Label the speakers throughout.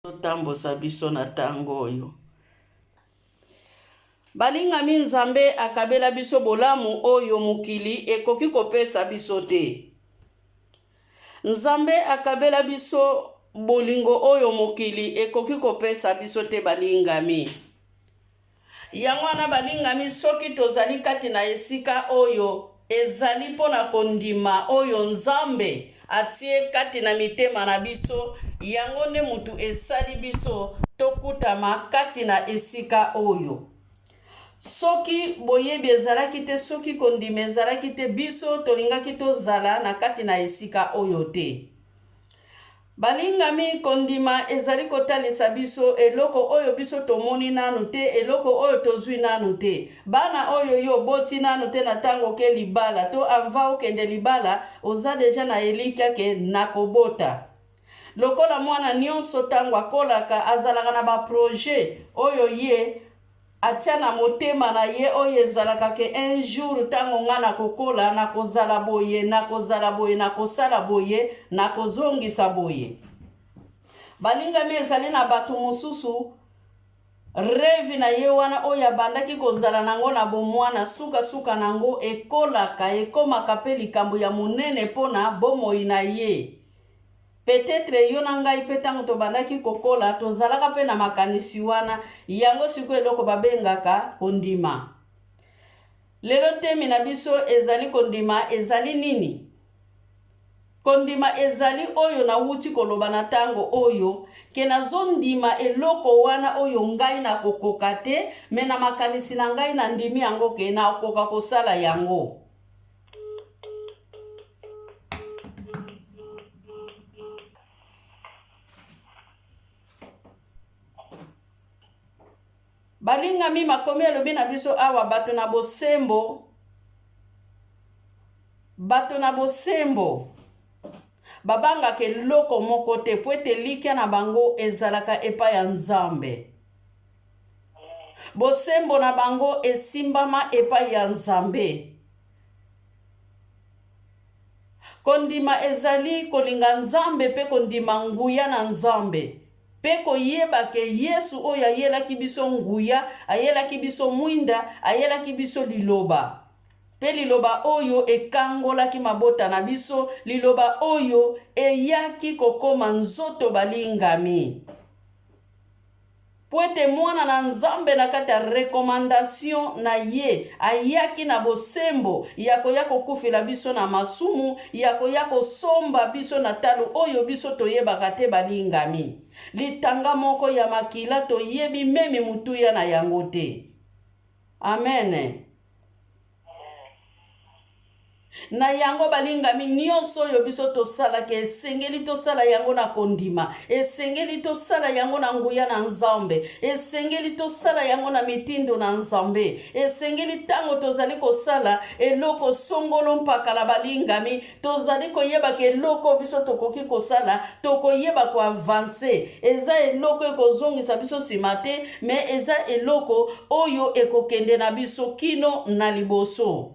Speaker 1: Otambusa biso na tango oyo. Balingami Nzambe akabela biso bolamu oyo mokili ekoki kopesa biso te. Nzambe akabela biso bolingo oyo mokili ekoki kopesa biso te balingami. Yango wana, balingami, soki tozali kati na esika oyo, ezali mpo na kondima oyo Nzambe atie kati na mitema na biso, yango nde mutu esali biso tokutama kati na esika oyo. Soki boyebi ezalaki te, soki kondima ezalaki te, biso tolingaki tozala na kati na esika oyo te. Balingami, kondima ezali kotalisa biso eloko oyo biso tomoni nanu te, eloko oyo tozui nanu te. Bana oyo yo oboti nanu te na tango oke libala to anva okende libala, oza deja na elikya ke nakobota. Lokola mwana nionso tango akolaka azalaka na ba projets oyo ye Atia na motema na ye oyo ezalaka ke un jour tango nga nakokola nakozala boye, nakozala boye, nakosala boye, nakozongisa boye. Balingami ezali na bato mosusu reve na ye wana oyo abandaki kozala nango na bomwana suka suka nango ekolaka ekomaka pe likambo ya monene pona bomoi na ye. Peut-etre yo na ngai pe tango tobandaki kokola tozalaka pe na makanisi wana, yango sikoyo eloko babengaka kondima. Lelo temi na biso ezali kondima ezali nini? Kondima ezali oyo nawuti koloba na tango oyo ke nazondima eloko wana oyo ngai nakokoka te, mais na makanisi na ngai nandimi yango ke nakoka kosala yango. Balingami, makomi elobi na biso awa, bato na bosembo, bato na bosembo babangaka eloko moko te mpo ete elikya na bango ezalaka epai ya Nzambe. Bosembo na bango esimbama epai ya Nzambe. Kondima ezali kolinga Nzambe mpe kondima nguya na Nzambe mpe koyeba ke Yesu oyo ayelaki biso nguya, ayelaki biso mwinda, ayelaki biso liloba. Mpe liloba oyo ekangolaki mabota na biso, liloba oyo eyaki kokoma nzoto balingami. Mpo ete Mwana na Nzambe na kati ya recommandation na ye ayaki na bosembo ya koya kokufela biso na masumu, ya koya kosomba biso na talo oyo biso toyebaka te balingami. Litanga moko ya makila toyebi meme motuya na yango te. Amen. Na yango, balingami, nyonso oyo biso tosalaka, esengeli tosala yango na kondima, esengeli tosala yango na nguya na Nzambe, esengeli tosala yango na mitindo na Nzambe, esengeli ntango tozali kosala eloko songolo mpakala, balingami, tozali koyeba ke eloko biso tokoki kosala, tokoyeba koavanse. Eza eloko ekozongisa biso nsima te, me eza eloko oyo ekokende na biso kino na liboso.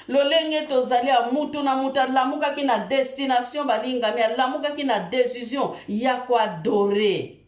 Speaker 1: Lolenge tozali ya mutu na mutu alamukaki na destination balingami, alamukaki na decision ya koadore.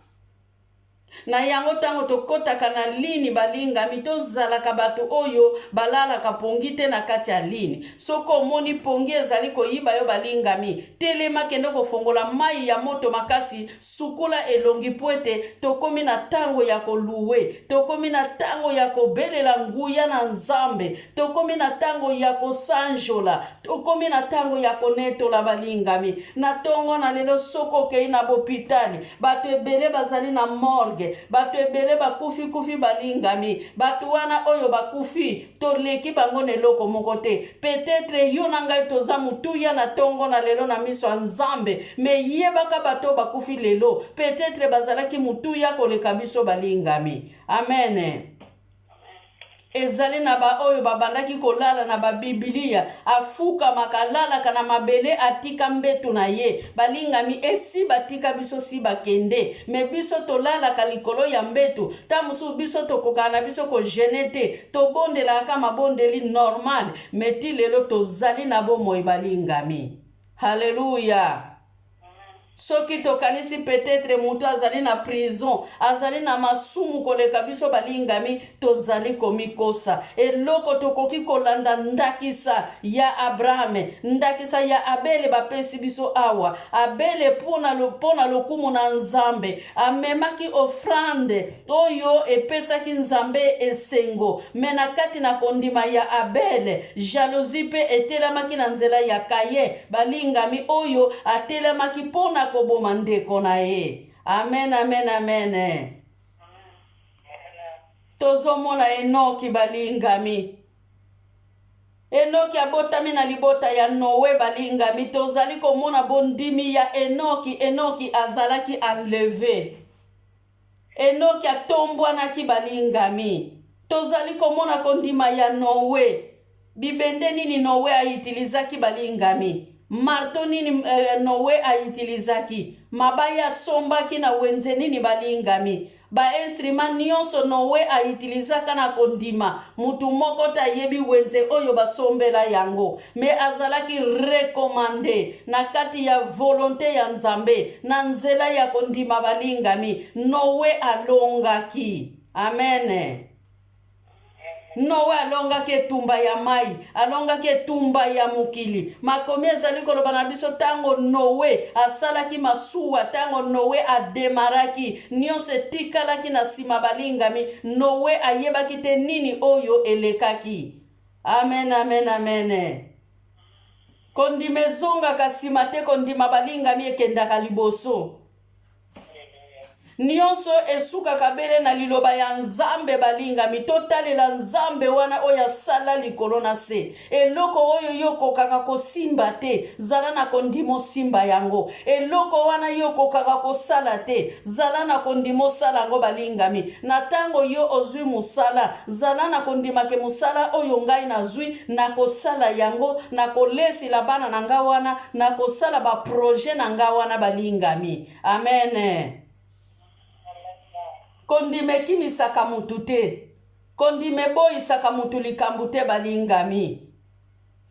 Speaker 1: Na yango ntango tokotaka na lini balingami, tozalaka bato oyo balalaka pongi te na kati ya lini. Soki omoni pongi ezali koyiba yo balingami, telema kende kofongola mai ya moto makasi, sukola elongi mpo ete tokomi na ntango ya koluwe, tokomi na ntango ya kobelela nguya na Nzambe, tokomi na ntango ya kosanjola, tokomi na ntango ya konetola balingami. Na ntongo na lelo, soki okei na bopitali, bato ebele bazali na morgue, bato ebele bakufi-kufi balingami. Bato wana oyo bakufi, toleki bango na eloko moko te. Peut-etre yo na ngai toza motuya na ntongo na lelo na miso ya Nzambe, mais yebaka bato oyo bakufi lelo, peut-etre bazalaki motuya koleka biso balingami. Amen. Ezali na baoyo babandaki kolala na babibilia, afukamaka, alalaka na mabele, atika mbeto na ye. Balingami, esi batika biso si bakende, me biso tolalaka likolo ya mbeto. Ntango mosusu biso tokokaka na biso kogene te, tobondelaka kaka mabondeli normal, me ti lelo tozali na bomoi balingami. Haleluya! Soki tokanisi peut-etre moto azali na prison, azali na masumu koleka biso balingami, tozali komikosa. Eloko tokoki kolanda ndakisa ya Abrahame, ndakisa ya Abele bapesi biso awa. Abele mpo na lokumu na Nzambe amemaki ofrande oyo epesaki Nzambe esengo. Me na kati na kondima ya Abele, jalousie mpe etelemaki na nzela ya Kayen, balingami, oyo atelemaki mpo na koboma ndeko na ye. Amen, amen, amen. Tozomona Enoki, balingami. Enoki abotami na libota ya Noe, balingami. Tozali komona bondimi ya Enoki. Enoki azalaki enleve. Enoki atombwanaki, balingami. Tozali komona kondima ya Noe. Bibende nini Noe aitilizaki, balingami? Marto nini Noe aitilizaki? Mabaya asombaki na wenze nini, balingami? Ba-instrima nyonso Noe aitilizaka na kondima, mutu moko te ayebi wenze oyo basombela yango. Me azalaki recommande na kati ya volonte ya Nzambe, na nzela ya kondima, balingami. Noe alongaki. Amen. Noe alongaki etumba ya mai, alongaki etumba ya mokili. Makomi ezali koloba na biso ntango Noe asalaki masuwa, ntango Noe ademaraki, nyonso etikalaki na nsima, balingami. Noe ayebaki te nini oyo elekaki. Amen, amen, amen. Kondima ezongaka nsima te, kondima, balingami, ekendaka liboso. Nyonso esukaka bele na liloba ya Nzambe, balingami. Totalela Nzambe wana oyo asala likolo na se. Eloko oyo yo okokaka kosimba te, zala na kondima osimba yango. Eloko wana yo okokaka kosala te, zala na kondima osala yango, balingami. Na ntango yo ozwi mosala, zala na kondima ke mosala oyo ngai nazwi, nakosala yango, nakolesila bana na ngai wana, nakosala baprojet na ngai wana, balingami. Amen. Kondima ekimisaka mutu te. Kondima eboyisaka mutu likambo te, balingami.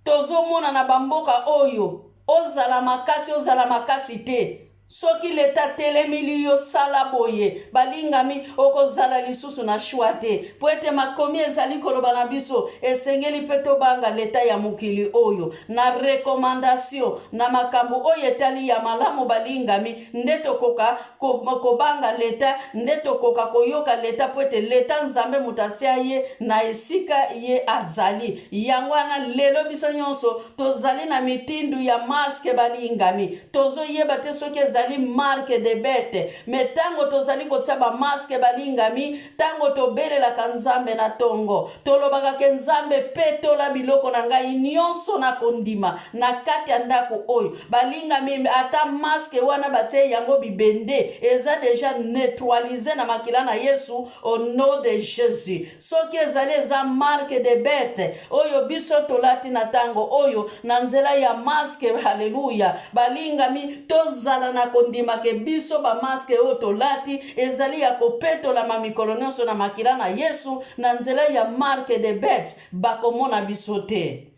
Speaker 1: Tozomona na bamboka oyo, ozala makasi, ozala makasi te, soki leta atelemili yo, sala boye, balingami, okozala lisusu na choix te, mpo ete makomi ezali koloba na biso esengeli mpe tobanga leta ya mokili oyo na recommandation na makambo oyo etali ya malamu, balingami. Nde tokoka kobanga leta, nde tokoka koyoka leta, mpo ete leta, Nzambe moto atia ye na esika ye azali. Yango wana lelo biso nyonso tozali na mitindu ya masque, balingami. Tozoyeba te soki ezali marque de bête, me ntango tozali kotia bamasque, balingami, ntango tobelelaka Nzambe na ntongo, tolobaka ke Nzambe, petola biloko na ngai nyonso na kondima na kati ya ndako oyo, balingami. Ata masque wana batie yango bibende, eza déjà neutralisé na makila na Yesu, au nom de Jésus. Soki ezali eza marque de bête oyo biso tolati na ntango oyo na nzela ya masque, halleluya, balingami, tozala na kondima ke biso bamasque oyo tolati ezali ya kopetolama mikolo nyonso na makila na Yesu. Na nzela ya marque de bête, bakomona biso te.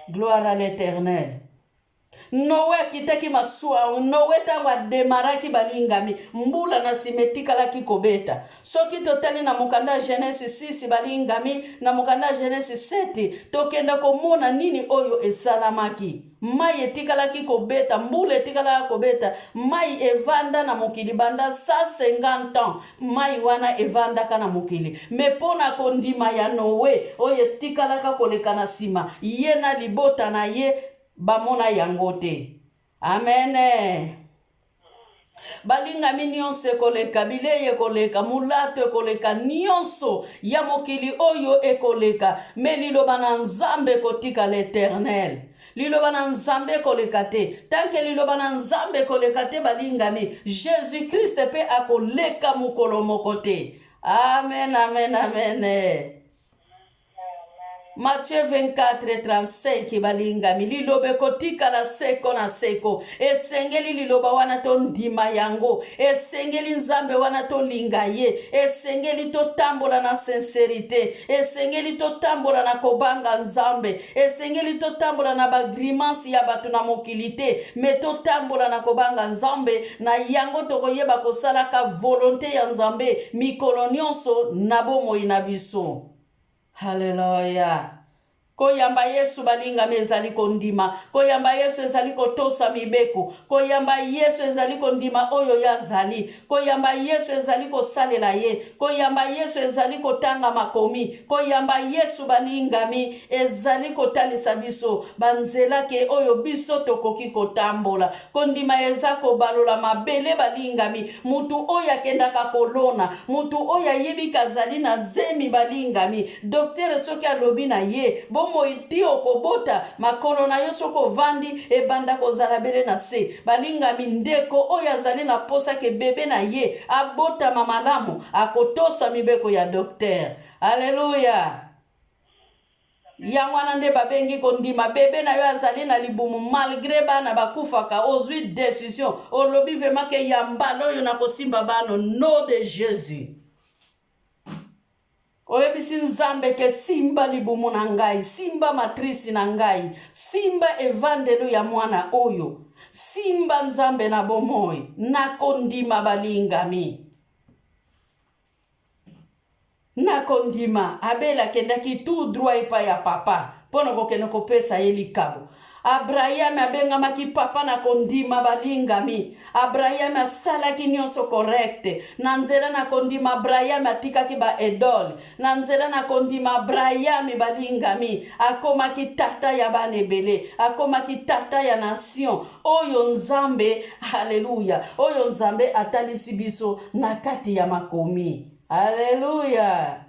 Speaker 1: Gloire à l'Éternel. Noe akitaki masuwa. Noe ntango ademaraki, balingami, mbula na nsima etikalaki kobeta. Soki totali na mokanda ya Genèse 6, balingami, na mokanda ya Genèse 7, tokende komona nini oyo esalamaki. Mai etikalaki kobeta, mbula etikalaka kobeta, mai evanda na mokili banda 150 ans. Mai wana evandaka na mokili, me mpo na kondima ya Noe oyo etikalaka koleka na nsima, ye na libota na ye bamona yango te. Amen, balingami. Nyonso ekoleka, bilei ekoleka, molato ekoleka, nyonso ya mokili oyo ekoleka, me liloba na Nzambe ekotikala éternel. Liloba na Nzambe ekoleka te. Tant que liloba na Nzambe ekoleka te, balingami, Jésus Christ mpe akoleka mokolo moko te. Amen, amen, amen. Matthieu 24, 35 balingami, liloba ekotikala seko na seko. Esengeli liloba wana tondima yango, esengeli Nzambe wana tolinga ye, esengeli totambola na sincerite, esengeli totambola na kobanga Nzambe, esengeli totambola na bagrimansi ya bato na mokili te, me totambola na kobanga Nzambe. Na yango tokoyeba kosalaka volonte ya Nzambe mikolo nyonso na bomoi na biso. Haleluya! Koyamba Yesu, balingami, ezali kondima. Koyamba Yesu ezali kotosa mibeko. Koyamba Yesu ezali kondima oyo ye azali. Koyamba Yesu ezali kosalela ye. Koyamba Yesu ezali kotanga makomi. Koyamba Yesu, balingami, ezali kotalisa biso banzela ke oyo biso tokoki kotambola. Kondima eza kobalola mabele balingami. Mutu oyo akendaka kolona, mutu oyo ayebi kazali na zemi balingami. Docteur soki alobi na ye, bomoi ti okobota, makolo na yo soki ovandi ebanda kozala bele na se. Balingami, ndeko oyo azali na posa ke bebe na ye abotama malamu, akotosa mibeko ya docteur. Alleluia! Yango wana nde babengi kondima. Bebe na yo azali na libumu malgre bana bakufaka, ozui decision olobi vraiment ke ya mbala oyo nakosimba bana nom de Jesus. Oyebisi Nzambe ke simba libumu na ngai, simba matrice na ngai, simba evandelo ya mwana oyo, simba Nzambe na bomoi, nakondima balingami. Na kondima, Abele akendaki tout droit epai ya papa mpo na kokende kopesa ye likabo. Abrayami abengamaki papa na kondima, balingami. Abrayami asalaki nyonso correct. Na nzela na kondima, Abrayami atikaki ba idole. Na nzela na kondima, Abrayami, balingami, akomaki tata ya bana ebele, akomaki tata ya nation oyo Nzambe, haleluya, oyo Nzambe atalisi biso na kati ya makomi. Alleluia!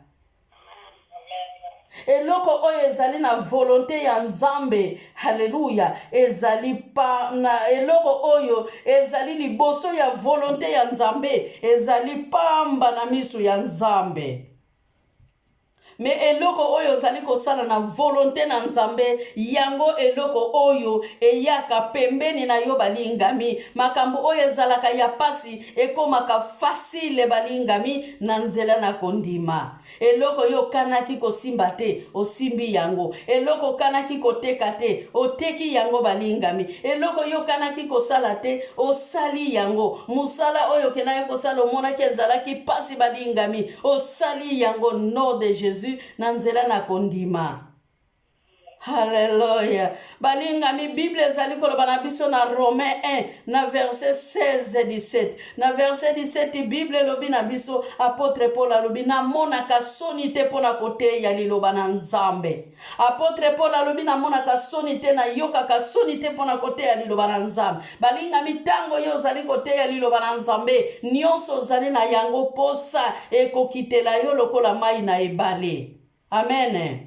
Speaker 1: Eloko oyo ezali na volonte ya Nzambe, haleluya, ezali pa na eloko oyo ezali liboso ya volonte ya Nzambe, ezali pamba na miso ya Nzambe. Me eloko oyo ozali kosala na volonte na Nzambe, yango eloko oyo eyaka pembeni na yo, balingami. Makambo oyo ezalaka ya pasi ekomaka facile, balingami, na nzela na kondima. Eloko yo okanaki kosimba te, osimbi yango. Eloko okanaki koteka te, oteki yango, balingami. Eloko yo okanaki kosala te, osali yango. Mosala oyo okendaki kosala omonaki ezalaki pasi, balingami, osali yango nom de Jesus na nzela na kondima. Haleluya. Balingami, Bible ezali koloba na biso na Romain 1 na verset 16 17. Na verset 17 Bible elobi na biso, apotre Paul alobi namonaka soni te mpo na koteya liloba na Nzambe. Apotre Paul alobi namonaka soni te, nayokaka soni te mpo na koteya liloba na Nzambe. Balingami, ntango yo ozali koteya liloba na Nzambe, nyonso ozali na yango posa ekokitela yo lokola mai na ebale. Amen.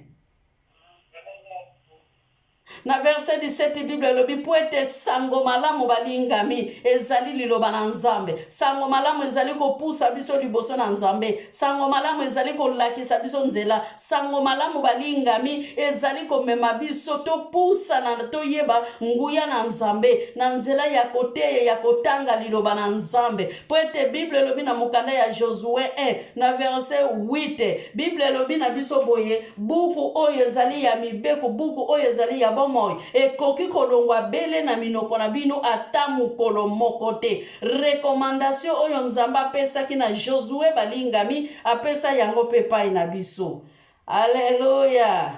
Speaker 1: Na verset 17 Bible elobi mpo ete sango malamu balingami ezali liloba na Nzambe. Sango malamu ezali kopusa biso liboso na Nzambe. Sango malamu ezali kolakisa biso nzela. Sango malamu balingami ezali komema biso topusana toyeba nguya na Nzambe na nzela ya koteya ya kotanga liloba na Nzambe. Mpo ete Bible elobi na mokanda ya Josue 1 na verset 8 Bible elobi na biso boye, Buku oyo ezali ya mibeko, buku oyo ezali ya bomoi, ekoki kolongwa bele na minoko na bino ata mokolo moko te. Recommandation oyo Nzambe apesaki na Josue, balingami, apesa yango mpe epai na biso. Aleluya!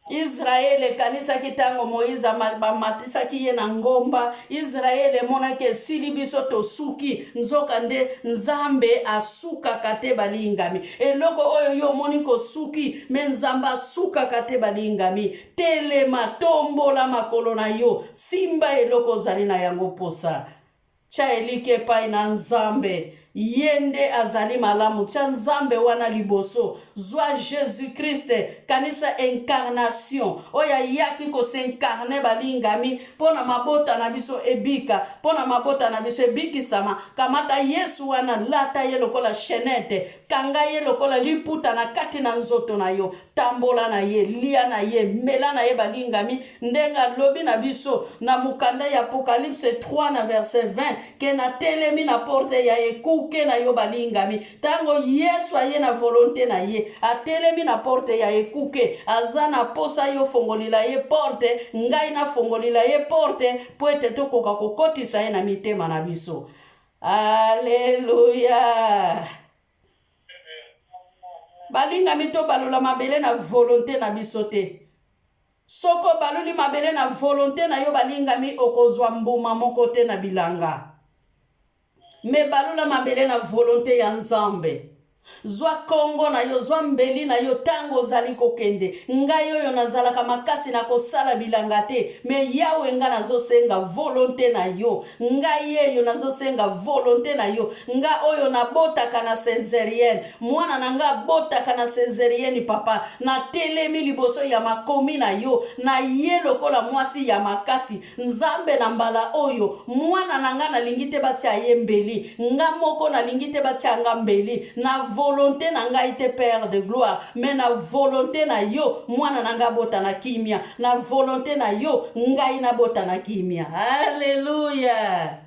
Speaker 1: Israele ekanisaki ntango Moize bamatisaki ye na ngomba. Israele emonaki esili biso tosuki, nzokande Nzambe asukaka te balingami. Eloko oyo yo omoni kosuki, me Nzambe asukaka te balingami. Telema, tombola makolo na yo, simba eloko ozali na yango posa. Tya elikya epai na Nzambe. Ye nde azali malamu. Tia Nzambe wana liboso. Zwa Jesus Christ, kanisa incarnation oyo ayaki ko s'incarner balingami mpo na mabota na biso ebika, mpo na mabota na biso ebikisama. Kamata Yesu wana, lata ye lokola chainette, kanga ye lokola liputa na kati na nzoto na yo. Tambola na ye, lia na ye, mela na ye balingami, ndenge alobi na biso na mokanda ya Apocalypse 3 na verset 20 ke natelemi na porte ya ekuke na yo balingami. Ntango Yesu aye na volonte na ye, atelemi na porte ya ekuke, aza na posa yo fongolila ye porte, ngai nafongolila ye porte mpo ete tokoka kokotisa ye na mitema na biso. Aleluya! Balingami, tobalola mabele na volonte na biso te. Soki obaloli mabele na volonte na yo, balingami, okozwa mbuma moko te na bilanga. Me balola mabele na volonte ya Nzambe. Zwa kongo na yo, zwa mbeli na yo ntango ozali kokende. Ngai oyo nazalaka makasi na kosala bilanga te, me Yawe, ngai nazosenga volonte na yo. Ngai yeyo nazosenga volonte na yo. Nga oyo nabotaka na cesarienne, mwana na nga abotaka na cesarienne, papa, natelemi liboso ya makomi na yo, na ye lokola mwasi ya makasi. Nzambe, na mbala oyo mwana na nga nalingi te batia ye mbeli, nga moko nalingi te batia nga mbeli na volonte na ngai te, Père de gloire, mais na volonte na yo mwana na nga abota na kimia, na volonte na yo ngai nabota na kimia. Alleluia.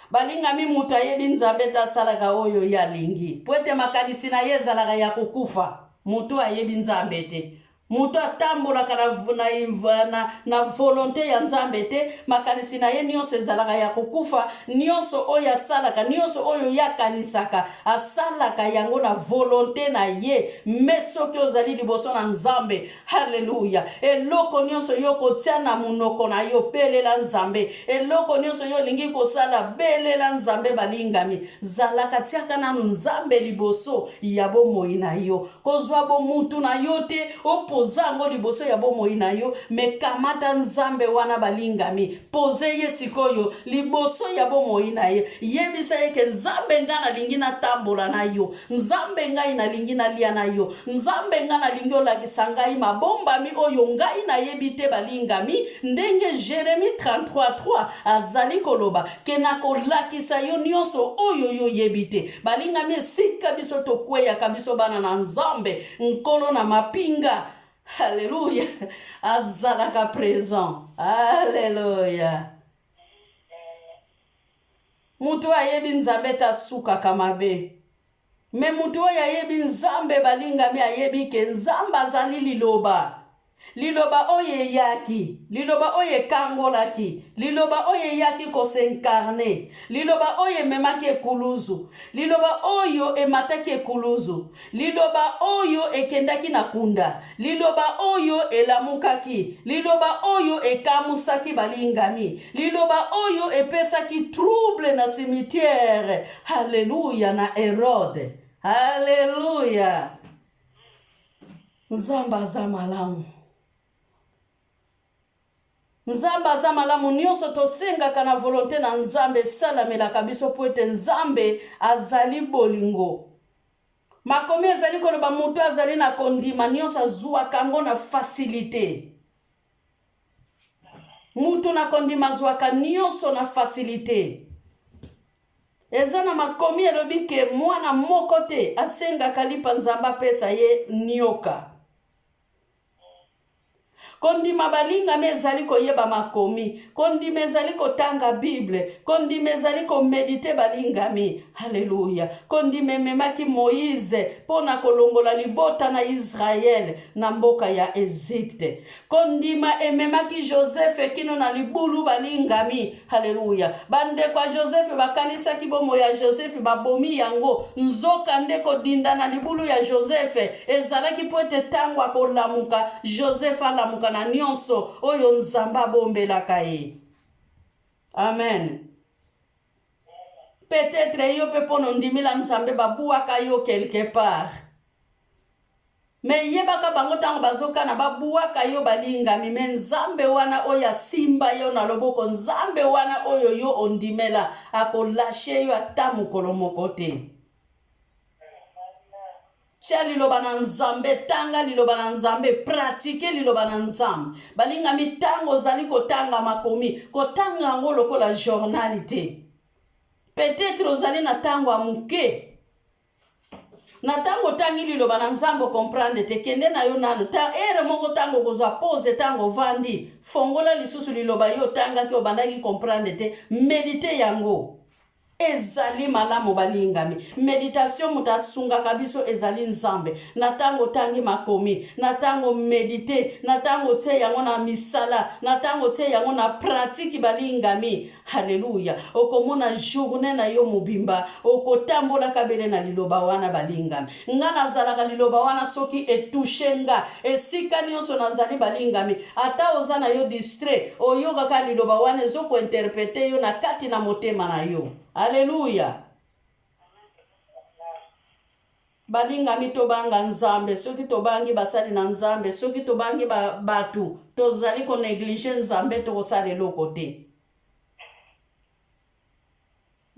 Speaker 1: Balingami, moto ayebi Nzambe te asalaka oyo ye alingi, mpo ete makanisi na ye ezalaka ya kokufa. Moto ayebi Nzambe te, moto atambolaka na, na, na, na volonte ya Nzambe te, makanisi na ye nyonso ezalaka ya kokufa. Nyonso oyo asalaka, nyonso oyo ye akanisaka, asalaka yango na volonte na ye. Me soki ozali liboso na Nzambe, Haleluya! Eloko nyonso yo kotia na monoko na yo, belela Nzambe. Eloko nyonso yo olingi kosala, belela Nzambe. Balingami, zalaka, tiaka nanu Nzambe liboso ya bomoi na yo. Kozwa bomutu na yo te, opoza yango liboso ya bomoi na yo, me kamata Nzambe wana, balingami. Poze ye sikoyo liboso ya bomoi na ye. Yebisa ye ke Nzambe, ngai nalingi natambola na yo. Nzambe, ngai nalingi nalia na yo. Nzambe, ngai nalingi olakisa ngai mabombami oyo ngai nayebi te. Balingami, ndenge Jeremie 33:3 azali koloba ke nakolakisa yo nyonso oyo yo oyebi te. Balingami, esika biso tokweyaka, biso bana na Nzambe, Nkolo na mapinga, haleluya, azalaka présent. Haleluya. Moto oyo ayebi Nzambe te asukaka mabe. Me moto oyo ayebi Nzambe, balingami, ayebi ke Nzambe azali liloba. Liloba oyo eyaki, liloba oyo ekangolaki, liloba oyo eyaki kosincarner, liloba oyo ememaki ekuluzu, liloba oyo emataki ekuluzu, liloba oyo ekendaki na kunda, liloba oyo elamukaki, liloba oyo ekamusaki balingami, liloba oyo epesaki trouble na cimetière, haleluya, na Herode. Haleluya! Nzambe aza malamu. Nzambe aza malamu. Nyonso tosengaka na volonte na Nzambe esalamelaka biso, mpo ete Nzambe azali bolingo. Makomi ezali koloba moto azali na kondima nyonso azwaka yango na facilité. Moto na kondima azwaka nyonso na facilité. Eza na makomi elobi ke mwana moko te asengaka lipa Nzambe apesa ye nioka. Kondima, balingami, ezali koyeba makomi. Kondima ezali kotanga Bible. Kondima ezali komedite, balingami. Haleluya. Kondima ememaki Moïse mpo na kolongola libota na Israele na mboka ya Egypte. Kondima ememaki Joseph kino na libulu, balingami. Haleluya. Bandeko ya Joseph bakanisaki bomoi ya Joseph babomi yango, nzoka nde kodinda na libulu ya Joseph ezalaki mpo ete ntango akolamuka, Joseph alamuka na nyonso oyo Nzambe abombelaka ye. Amen. Peut-être yo mpe mpo na ondimila Nzambe babwaka yo quelque part. Me yebaka bango ntango bazokana babuaka yo balingami, me Nzambe wana oyo asimba yo na loboko, Nzambe wana oyo yo ondimela, akolashe yo ata mokolo moko te. Tia liloba na Nzambe, tanga liloba na Nzambe, pratike liloba na Nzambe. Balingami, ntango ozali kotanga makomi, kotanga yango lokola journal te. Peut-être ozali na ntango ya moke. Na ntango otangi liloba na Nzambe okomprendre te, kende na yo nanu ta ere moko, ntango okozwa pause, ntango ovandi, fongola lisusu liloba yo otangaki, obandaki comprendre te, medite yango. Ezali malamu balingami. Meditation moto asungaka biso ezali Nzambe. Na ntango otangi makomi, na ntango medite, na ntango otie yango na misala, na ntango otie yango na pratique balingami. Haleluya! Okomona journée na yo mobimba okotambolaka bele na liloba wana balingami. Nga nazalaka liloba wana soki etouche nga esika nyonso nazali balingami, ata oza na yo distrait, oyokaka liloba wana ezokointerprete yo na kati na motema na yo. Haleluya! Balingami, tobanga Nzambe. Soki tobangi basali na Nzambe, soki tobangi ba, bato, tozali koneglige Nzambe, tokosala eloko te.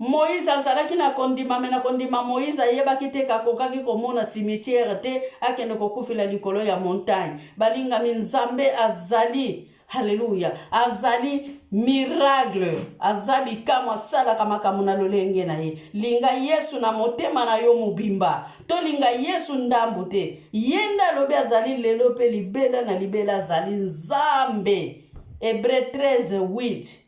Speaker 1: Moïse azalaki na kondima, me na kondima Moïse ayebaki te kakokaki komona cimetière te, akende kokufela likolo ya montagne. Balingami, Nzambe azali, haleluya, azali miracle, aza bikamwa, asalaka makambo na lolenge na ye. Linga Yesu na motema na yo mobimba, tolinga Yesu ndambu te. Ye nde alobi azali lelo mpe libela na libela, azali Nzambe. Hebre 13 8.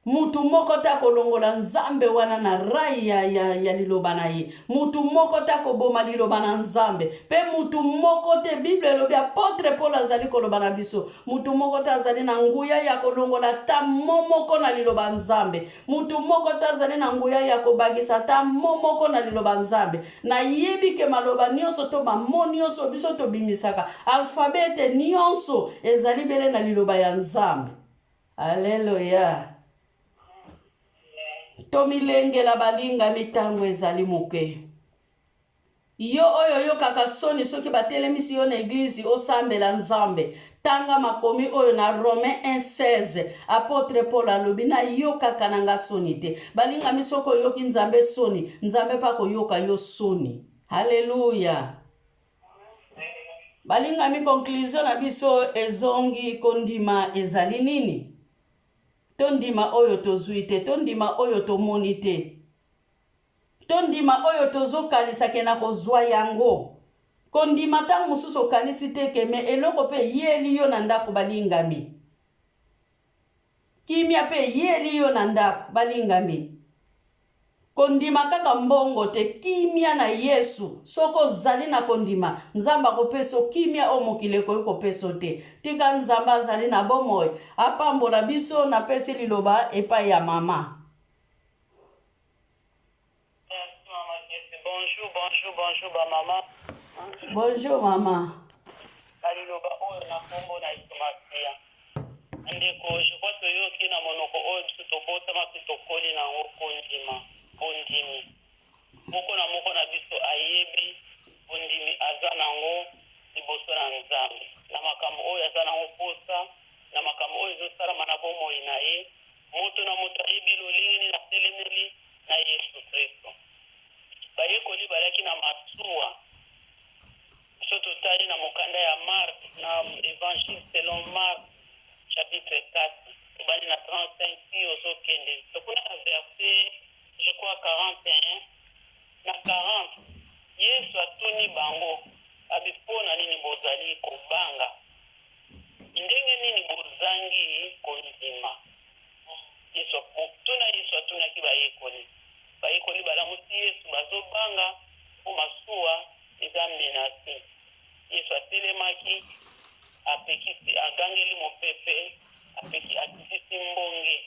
Speaker 1: Mutu moko te akolongola Nzambe wana na rai ya, ya, ya liloba na ye. Mutu moko te akoboma liloba na Nzambe. Pe mutu moko te, Bible elobi, apotre Paul azali koloba na biso, mutu moko te azali na nguya ya kolongola ata mo moko na liloba Nzambe. Mutu moko te azali na nguya ya kobakisa ata mo moko na liloba Nzambe. Nayebi ke maloba nyonso to bamo nyonso biso tobimisaka, alfabete nyonso ezali bele na liloba ya Nzambe. Aleluya! Tomilengela balingami, ntango ezali moke. Yo oyo oyokaka soni soki batelemisi yo na eglize osambela Nzambe, tanga makomi oyo na Romain 1:16. Apotre Paul alobi, nayokaka na nga soni te. Balingami, soki oyoki Nzambe soni, Nzambe mpe akoyoka yo soni. Haleluya! Balingami, conclusion na biso ezongi kondima ezali nini? Tondima oyo tozwi te, tondima oyo tomoni te, tondima oyo tozokanisa ke na kozwa yango. Kondima ntango mosusu okanisi te ke me eloko mpe eyeli yo na ndako balingami. Kimia pe eyeli yo na ndako balingami. Kondima kaka mbongo te, kimia na Yesu. Soki ozali na kondima, Nzambe akopesa yo kimia oyo mokili ekoki kopesa yo te. Tika Nzambe azali na bomoi apambola biso. Napesi liloba epai ya mama.
Speaker 2: Merci maman Jesse. Bonjour, bonjour, bonjour ba maman.
Speaker 1: Bonjour mama.
Speaker 2: Na liloba oyo na kombo na Yesu Masiya. Ndeko, je crois toyoki na monoko oyo biso tobotama mpe tokoli na yango kondima, bondimi. Moko na moko na biso ayebi bondimi aza nango liboso na Nzambe. Na makambo oyo aza nango posa, na makambo oyo ezosalama na bomoi na ye, moto na moto ayebi lolenge nini atelemeli na Yesu Kristo. Bayekoli balaki na masuwa. Biso totali na mokanda ya Marc, na Evangile selon Marc chapitre 4, tobandi na 35 ti ozokende kuna na verset je crois 41 na 40, Yesu atuni bango abi, mpo na nini bozali kobanga? Ndenge nini bozangi kondima? Yesu motuna Yesu atunaki bayekoli. Bayekoli balamusi Yesu, bazobanga mpo masuwa eza menase. Yesu atelemaki, apekisi, agangeli mopepe, apeki, akitisi mbonge.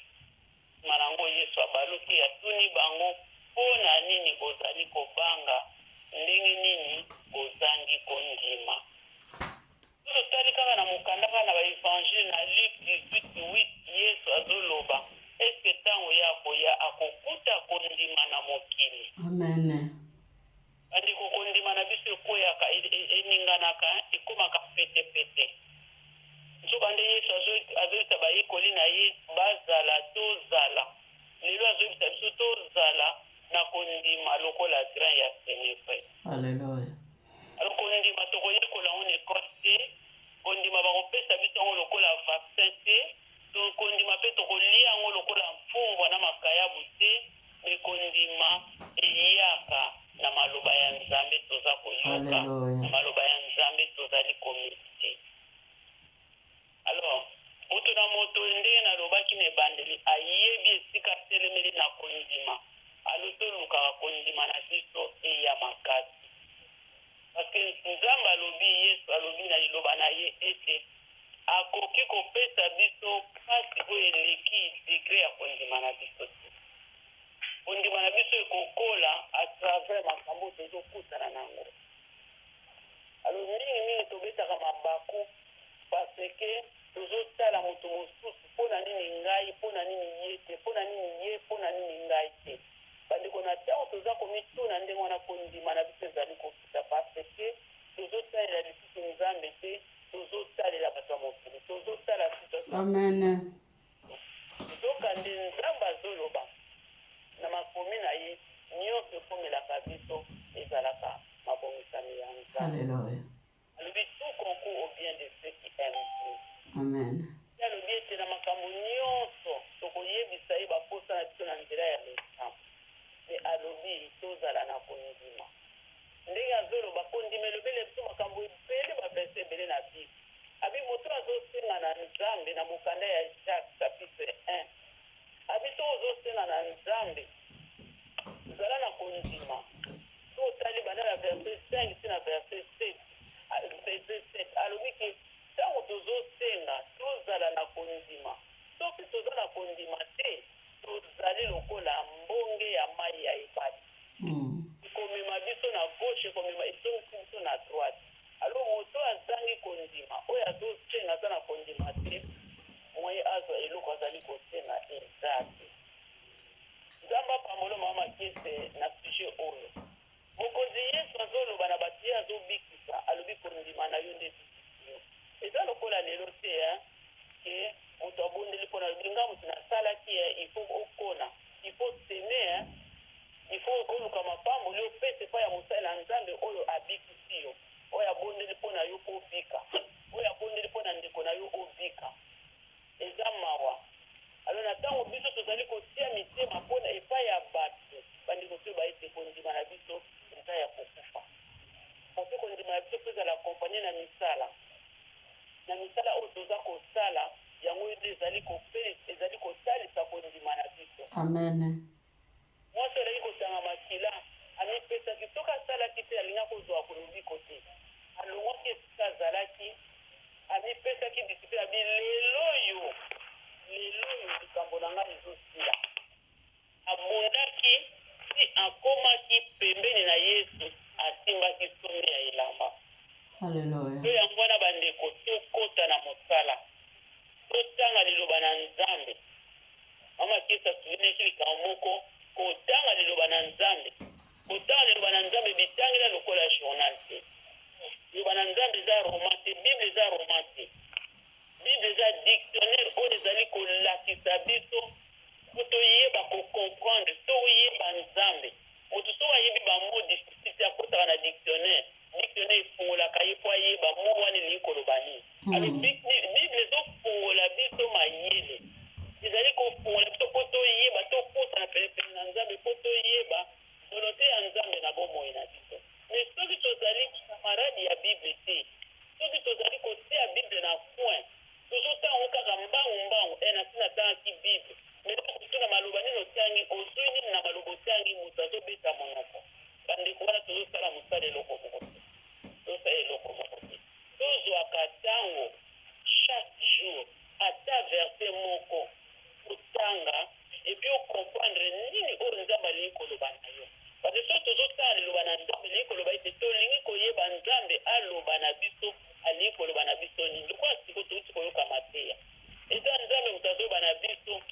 Speaker 2: Nsima na yango Yesu abaluki, atuni bango, mpo na nini bozali kobanga? Ndenge nini bozangi kondima? Soki totali kaka na mokanda kaka na ba evangile na Luc 18 8 Yesu azoloba eske ntango ye akoya akokuta kondima na mokili?
Speaker 1: Amen.
Speaker 2: Bandeko, kondima na biso ekweyaka.
Speaker 1: Alleluia.
Speaker 2: Alors kondima tokoyekola yango na ecole te, kondima bakopesa biso yango lokola vaccin te, to kondima pe tokolia yango lokola mfumbwa na makayabu te, mais kondima eyaka na maloba ya Nzambe toza koyoka,
Speaker 1: Alleluia.
Speaker 2: na maloba ya Nzambe tozali ko mediter. Alors, moto na moto, ndenge nalobaki na ebandeli, ayebi esika atelemeli na kondima. Alors tolukaka kondima na biso eya makasi. Parce que Nzambe alobi, Yesu alobi na liloba na ye ete akoki kopesa biso pasi oyo eleki degre ya kondima na biso te. Kondima na biso ekokola à travers makambo oyo tozokutana na yango. Alors mingi mingi tobetaka mabaku parce que tozotala moto mosusu, mpo na nini ngai, mpo na nini ye te, mpo na nini ye, mpo na nini ngai te. Bandeko, na ntango toza komituna ndenge wana, kondima na biso ezali kokita parce que tozotalela lisusu Nzambe te, tozotalela bato ya mokili, tozotala situation.
Speaker 1: Amen.
Speaker 2: Nzokande Nzambe azoloba na makomi na ye, nyonso ekomelaka biso ezalaka mabongisami ya Nzambe.
Speaker 1: Alleluia.
Speaker 2: Alobi tout concourt au bien de ceux qui aiment Dieu.
Speaker 1: Amen.
Speaker 2: Ye alobi ete na makambo nyonso tokoyebisa ye baposa na biso na nzela ya losambo. Mpe alobi tozala na kondima. Ndenge azoloba kondima elobeli biso makambo ebele, ba verset ebele na Bible. Abi moto azosenga na Nzambe na mokanda ya Jacques chapitre 1. Abi soki ozosenga na Nzambe, zala na kondima. Soki otali banda na verset 5 ti na verset 7, verset 7 alobi ke ntango tozosenga tozala na kondima. Soki toza na kondima te, tozali lokola mbonge ya mai ya ebale. Ekomema biso na gauche, ekomema ezongisi biso na droite. Alors moto azangi kondima, oyo azosenga aza na kondima te, moye azwa eloko azali kosenga eza te. Nzambe apambola mama Makiese na sujet oyo. Mokonzi Yesu azoloba na bato ye azobikisa, alobi kondima na yo nde ebikisi yo. Eza lokola lelo te hein, ke moto abondeli mpona alobi nga moto nasalaki, hein, il faut okona, il faut semer, hein, il faut oluka mapamboli opesa epai ya mosali na Nzambe oyo abikisi yo, oyo abondeli mpo na yo mpo obika, oyo abondeli mpo na ndeko na yo obika. Eza mawa. Alors na ntango biso tozali kotia mitema mpona epai ya bato, bandeko, toyeba ete kondima na biso eza ya kokufa, parce que kondima na biso mpo ezala accompagné na misala, na misala oyo toza kosala, yango nde ezali ezali kosalisa kondima na biso.
Speaker 1: Amen.
Speaker 2: Mwasi alaki kotanga makila, amipesaki. Soki asalaki te, alingi kozwa lobiko te. Alongwaki esika azalaki, amipesaki discipline, abi lelo oyo, lelo oyo likambo na ngai ezosila. Abundaki ti akomaki pembeni na Yesu, asimbaki songe ya elamba.
Speaker 1: Alleluia.
Speaker 2: To yango wana, bandeko, tokɔta na mosala, totanga liloba na Nzambe. Mama Kesa souveneki likambo moko: kotanga liloba na Nzambe, kotanga liloba na Nzambe bitangela lokola journal te. Liloba na Nzambe eza roman te, Bible eza roman te. Bible eza dictionnaire oyo ezali kolakisa biso po toyeba kocomprendre, toyeba Nzambe. Moto soki ayebi bamot difficile te, akotaka na dictionnaire, dictionnaire efungolaka ye mpo ayeba mot wana elingi koloba nini. Alors Bible ezofungola biso mayele, ezali kofungola biso mpo toyeba, topusana penepene na Nzambe mpo toyeba volonté ya Nzambe na bomoi na biso. Mais soki tozali camarade ya Bible te, soki tozali kotia Bible na coin, tozotanga kaka mbangu mbangu, e nasi natangaki Bible, mais kotuna maloba nini otangi, ozwi nini na maloba otangi, moto azobeta monoko. Bandeko, wana tozosala mosala eloko moko te, tozosala eloko moko te. Tozwaka ntango chaque jour, ata verset moko kotanga, et puis ocomprendre nini oyo Nzambe alingi koloba na yo. Parce que soki tozotanga liloba na Nzambe, elingi koloba ete tolingi koyeba Nzambe aloba na biso, alingi koloba na biso nini. Lokola sikoyo touti koyoka mateya, eza Nzambe moto azoloba na biso.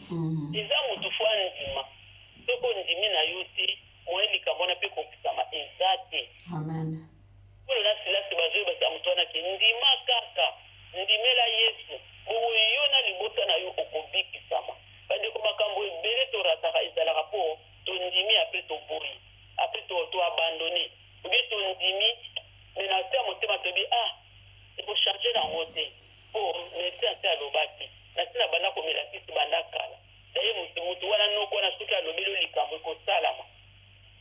Speaker 2: Eza motu faut andima. Soki ondimi na yo te, moyen likambo wana mpe kokisama eza te.
Speaker 1: Amen.
Speaker 2: Polo na Silasi bazoyebisa moto wana ke ndima kaka, ndimela Yesu, bongo yo na libota na yo okobikisama. Bandeko, makambo ebele torataka ezalaka mpo tondimi, après toboyi, après toabandonner, ou bien tondimi mais na se ya motema toyebi: ah, ekochanger nango te, mpo médecin ase alobaki na ntina banda komela kisi banda kala. Daye motu wana, noko wana, soki alobeli yo likambo ekosalama.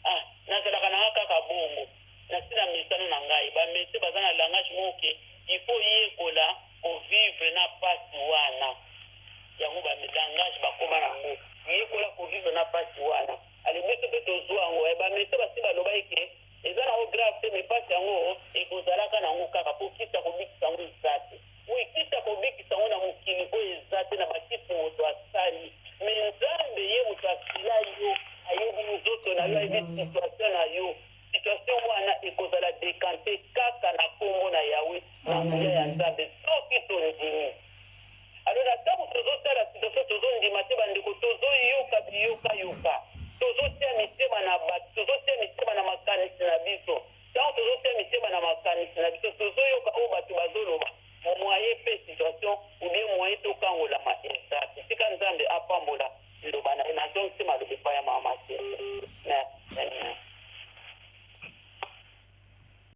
Speaker 2: Ah, nazalaka nanga kaka bongo, nasi na mesano na ngai. Bamédecin baza na langage moko ke il faut yekola kovivre na pasi wana. Yango balangage bakóma nango, yekola kovivre na pasi wana. Ale biso mpe tozwa yango. Bamédecin basi baloba eke eza nango grave te, mais pasi yango ekozalaka nango kaka, mpo kisi ya kobikisa yango eza te. Oui, kisi ya kobikisa yango na mokili oyo eza te, na bakisi moto asali. Mais Nzambe, ye moto asila yo, ayebi nzoto na yo, ayebi situation na yo. Situation wana ekozala décanté kaka na nkombo na Yawe, na nguya ya Nzambe, soki tondimi. Alors na ntango tozotala situation, tozondima te. Bandeko, tozoyoka biyokayoka, tozotia mitema na bato, tozotia mitema na makanisi na biso. Ntango tozotia mitema na makanisi na biso, tozoyoka oyo bato.